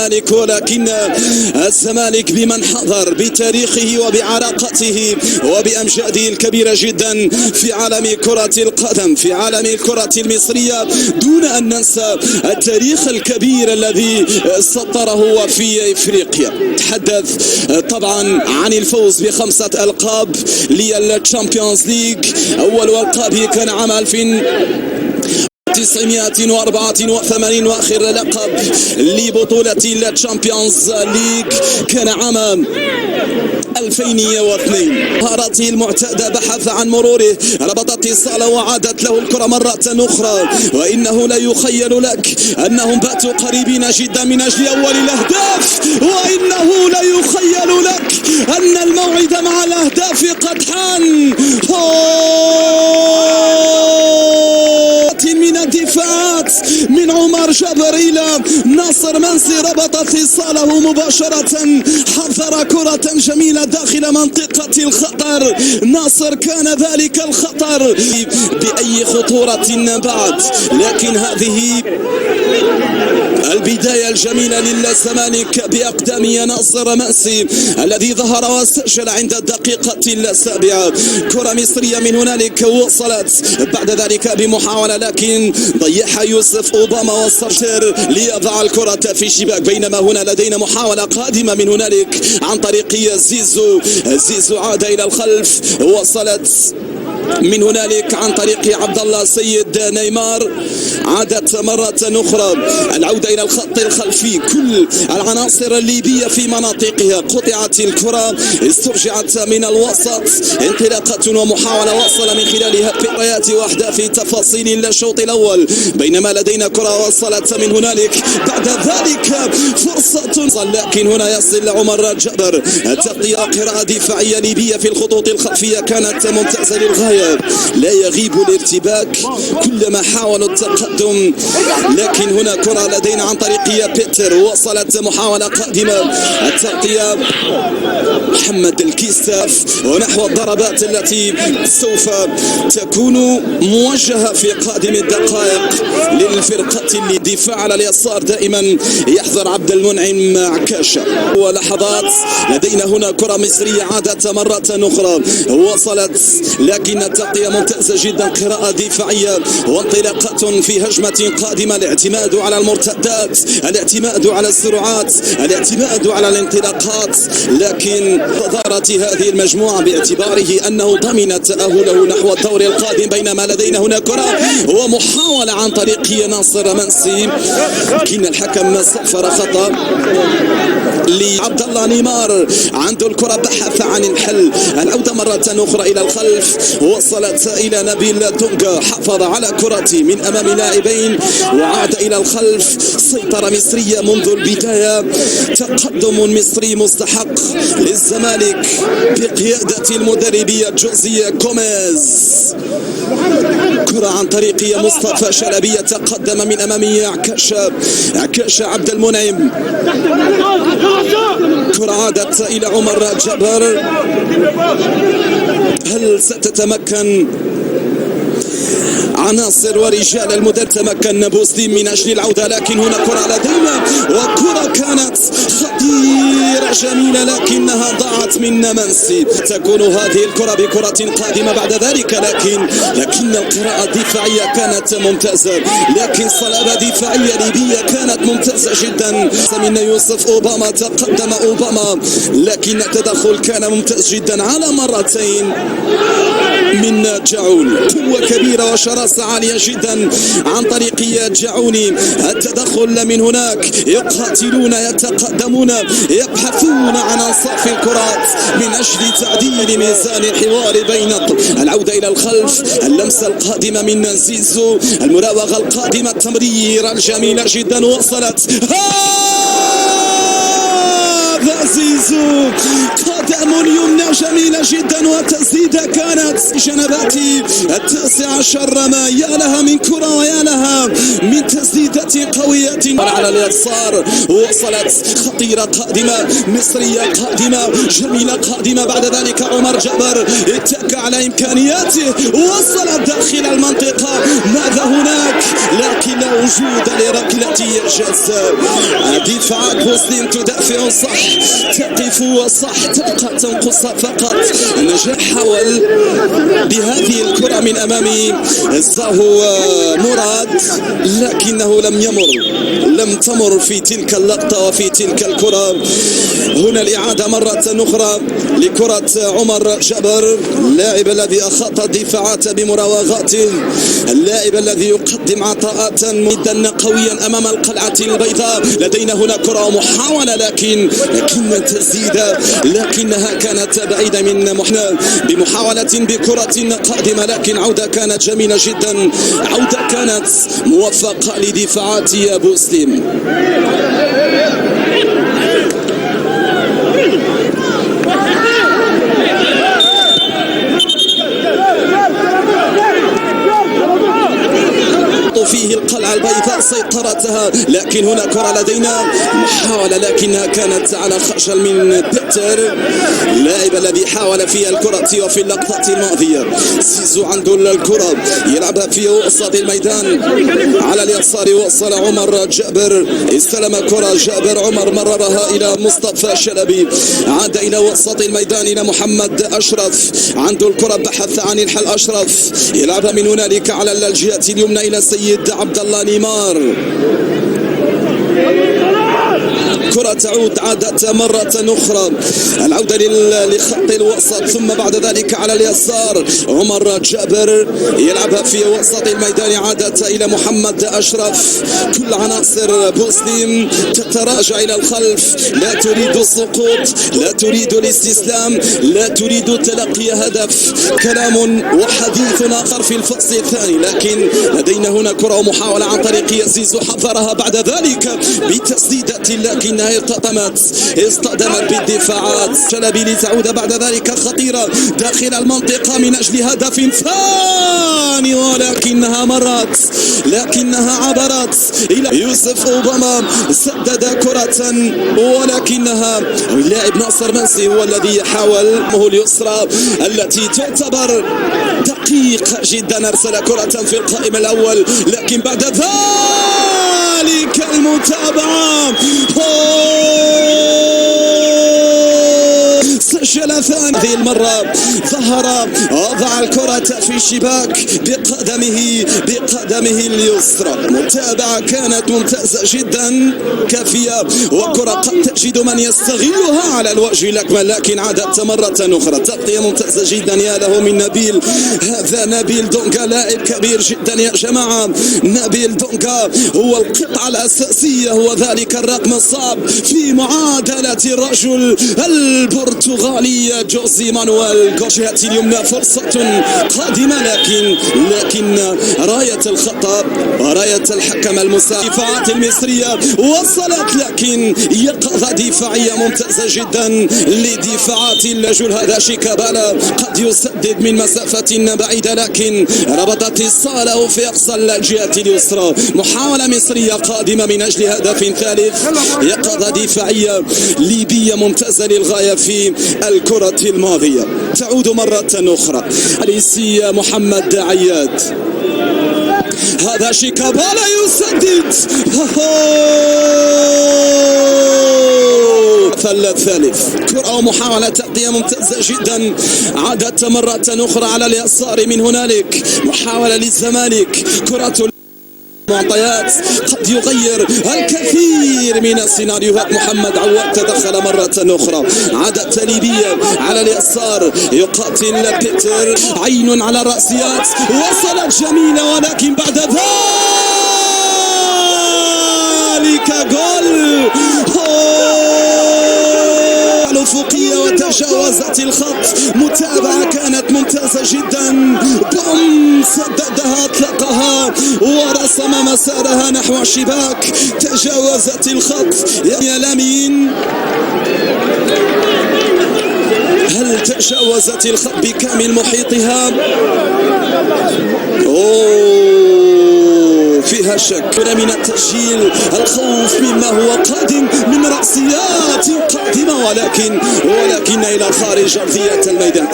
الزمالك، ولكن الزمالك بمن حضر بتاريخه وبعراقته وبأمجاده الكبيرة جدا في عالم كرة القدم، في عالم الكرة المصرية، دون أن ننسى التاريخ الكبير الذي سطره في إفريقيا. تحدث طبعا عن الفوز ب5 ألقاب لل Champions League، أول ألقابه كان عام 1984، واخر لقب لبطولة ال Champions League كان عام 2002. مهاراته المعتادة بحث عن مروره، ربط اتصاله وعادت له الكرة مرة أخرى، وإنه لا يخيل لك أنهم باتوا قريبين جدا من أجل أول الأهداف، وإنه لا يخيل لك أن الموعد مع الأهداف قد حان. من الدفاعات من عمر جابر إلى ناصر منسي، ربط اتصاله مباشرة، حضر كرة جميلة داخل منطقة الخطر. ناصر كان ذلك الخطر بأي خطورة بعد، لكن هذه البداية الجميلة للزمالك بأقدام ناصر منسي الذي ظهر وسجل عند الدقيقة 7. كرة مصرية من هنالك وصلت بعد ذلك بمحاولة، لكن ضيعها يوسف أوباما والصرشر ليضع الكرة في الشباك. بينما هنا لدينا محاولة قادمة من هنالك عن طريق زيزو، زيزو عاد إلى الخلف، وصلت من هنالك عن طريق عبد الله سيد نيمار، عادت مرة أخرى العودة إلى الخط الخلفي. كل العناصر الليبية في مناطقها، قطعت الكرة، استرجعت من الوسط، انطلاقة ومحاولة وصل من خلالها بآيات وأهداف تفاصيل الشوط الأول. بينما لدينا كرة وصلت من هنالك بعد ذلك فرصة، لكن هنا يصل عمر جابر. تغطية قراءة دفاعية ليبية في الخطوط الخلفية كانت ممتازة للغاية، لا يغيب الارتباك كلما حاولوا التقدم، لكن هنا كرة لدينا عن طريق بيتر، وصلت محاولة قادمة، التغطية محمد الكيستاف، ونحو الضربات التي سوف تكون موجهة في قادم الدقائق للفرقة اللي دفاع على اليسار دائما يحضر عبد المنعم عكاشة. ولحظات لدينا هنا كرة مصرية عادت مرة أخرى، وصلت لكن التغطية ممتازة جدا، قراءة دفاعية وانطلاقة في هجمة قادمة. الاعتماد على المرتدات، الاعتماد على السرعات، الاعتماد على الانطلاقات، لكن صدارة هذه المجموعة باعتباره أنه ضمن تأهله نحو الدور القادم. بينما لدينا هنا كرة ومحاولة عن طريق ناصر منسي، لكن الحكم صفر خطأ لعبد الله نيمار. عنده الكرة، بحث عن الحل، العودة مرة أخرى إلى الخلف، وصلت إلى نبيل دونجا، حافظ على كرته من أمام لاعبين وعاد إلى الخلف. سيطرة مصرية منذ البداية، تقدم مصري مستحق للزمالك بقيادة المدربية جوزيه كوميز. كرة عن طريق مصطفى شلبية، تقدم من أمامه عكاشة، عكاشة عبد المنعم، كرة عادت إلى عمر جابر. هل ستتمكن عناصر ورجال المدرب؟ تمكن بوسليم من أجل العودة، لكن هنا كرة لدينا، وكرة كانت خطيرة جميلة لكنها ضاعت من منسي. تكون هذه الكرة بكرة قادمة بعد ذلك، لكن القراءة الدفاعية كانت ممتازة، لكن صلابة دفاعية ليبية كانت ممتازة جدا من يوسف أوباما. تقدم أوباما لكن التدخل كان ممتاز جدا على مرتين من جعوني. قوة كبيرة وشراسة عالية جدا عن طريق جعوني. التدخل من هناك، يقاتلون، يتقدمون، يبحثون عن أنصاف الكرات من أجل تعديل ميزان الحوار بين العودة إلى الخلف، اللمسة القادمة من زيزو، المراوغة القادمة، التمريرة الجميلة جدا وصلت. هذا زيزو، قدم يمنى جميلة جدا وتسديدة ماذا كانت جنبات 19؟ ما يا لها من كرة ويا لها من تسديدة قوية على اليسار. وصلت خطيرة قادمة مصرية قادمة جميلة قادمة. بعد ذلك عمر جابر اتكى على إمكانياته، وصلت داخل المنطقة. ماذا هناك؟ لكن لا وجود لركلة جزاء. دفاعات بوسليم تدافع صح، تقف صح، تبقى تنقص فقط. النجاح حاول بهذه الكرة من أمام زاهو مراد، لكنه لم يمر، لم تمر في تلك اللقطة وفي تلك الكرة. هنا الإعادة مرة أخرى لكرة عمر جابر، اللاعب الذي أخاط الدفاعات بمراوغاته، اللاعب الذي يقدم عطاءات جدا قويا أمام القلعة البيضاء. لدينا هنا كرة ومحاولة، لكن تسديدة، لكنها كانت بعيدة من محنى بمحاولة بكرة قادمة، لكن عودة كانت جميلة جدا، عودة كانت موفقة لدفاعات بوسليم. فيه القلعة البيضاء سيطرتها، لكن هنا كرة لدينا محاولة، لكنها كانت على خجل من بيتر، اللاعب الذي حاول فيها الكرة وفي اللقطة الماضية. زيزو عنده الكرة، يلعبها في وسط الميدان على اليسار. وصل عمر جابر، استلم كرة جابر، عمر مررها إلى مصطفى شلبي، عاد إلى وسط الميدان إلى محمد أشرف، عنده الكرة، بحث عن الحل أشرف، يلعبها من هنالك على الجهة اليمنى إلى سيد عبد الله نيمار. كرة تعود، عادت مرة أخرى، العودة لخط الوسط، ثم بعد ذلك على اليسار عمر جابر يلعبها في وسط الميدان، عادت إلى محمد أشرف. كل عناصر بوسليم تتراجع إلى الخلف، لا تريد السقوط، لا تريد الاستسلام، لا تريد تلقي هدف. كلام وحديث آخر في الفصل الثاني، لكن لدينا هنا كرة ومحاولة عن طريق زيزو، حذرها بعد ذلك بتسديدة، لكنها اصطدمت بالدفاعات. شلبي لتعود بعد ذلك خطيرة داخل المنطقة من أجل هدف ثاني، ولكنها مرت، لكنها عبرت إلى يوسف أوباما، سدد كرة ولكنها اللاعب ناصر منسي هو الذي حاول اليسرى التي تعتبر دقيقة جدا، أرسل كرة في القائم الأول، لكن بعد ذلك المتابعة سجل ثاني. هذه المرة ظهر، وضع الكرة في الشباك بقدمه اليسرى. متابعة كانت ممتازة جدا، كافية، وكرة قد تجد من يستغلها على الوجه الأكمل، لكن عادت مرة أخرى. تغطية ممتازة جدا، يا له من نبيل. هذا نبيل دونغا لاعب كبير جدا يا جماعة. نبيل دونغا هو القطعة الأساسية، هو ذلك الرقم الصعب في معادلة الرجل البرتغالي جوزي مانويل. جهة اليمنى فرصة قادمة، لكن راية الخطأ وراية الحكم المساعد. دفاعات المصرية وصلت، لكن يقظة دفاعية ممتازة جدا لدفاعات الرجل. هذا شيكابالا قد يسدد من مسافة بعيدة، لكن ربطت اتصاله في أقصى الجهة اليسرى. محاولة مصرية قادمة من أجل هدف ثالث. يقظة دفاعية ليبية ممتازة للغاية في الكرة الماضية. تعود مرة أخرى اليسي محمد عياد. هذا شيكابالا يسدد الثالث. كرة ومحاولة تغطية ممتازة جدا، عادت مرة أخرى على اليسار من هنالك. محاولة للزمالك، كرة معطيات قد يغير الكثير من السيناريوهات. محمد عواد تدخل مرة أخرى، عادت ليبيا على اليسار، يقاتل بيتر، عين على الرأسيات، وصلت جميلة، ولكن بعد ذلك جول الأفقية وتجاوزت الخط. متابعة كانت ممتازة جدا، بوم، سددها، أطلقها ورسم مسارها نحو الشباك، تجاوزت الخط يا لامين. هل تجاوزت الخط بكامل محيطها؟ أوه، فيها شك من التسجيل. الخوف مما هو قادم من رأسيات قادمة، ولكن إلى خارج أرضية الميدان.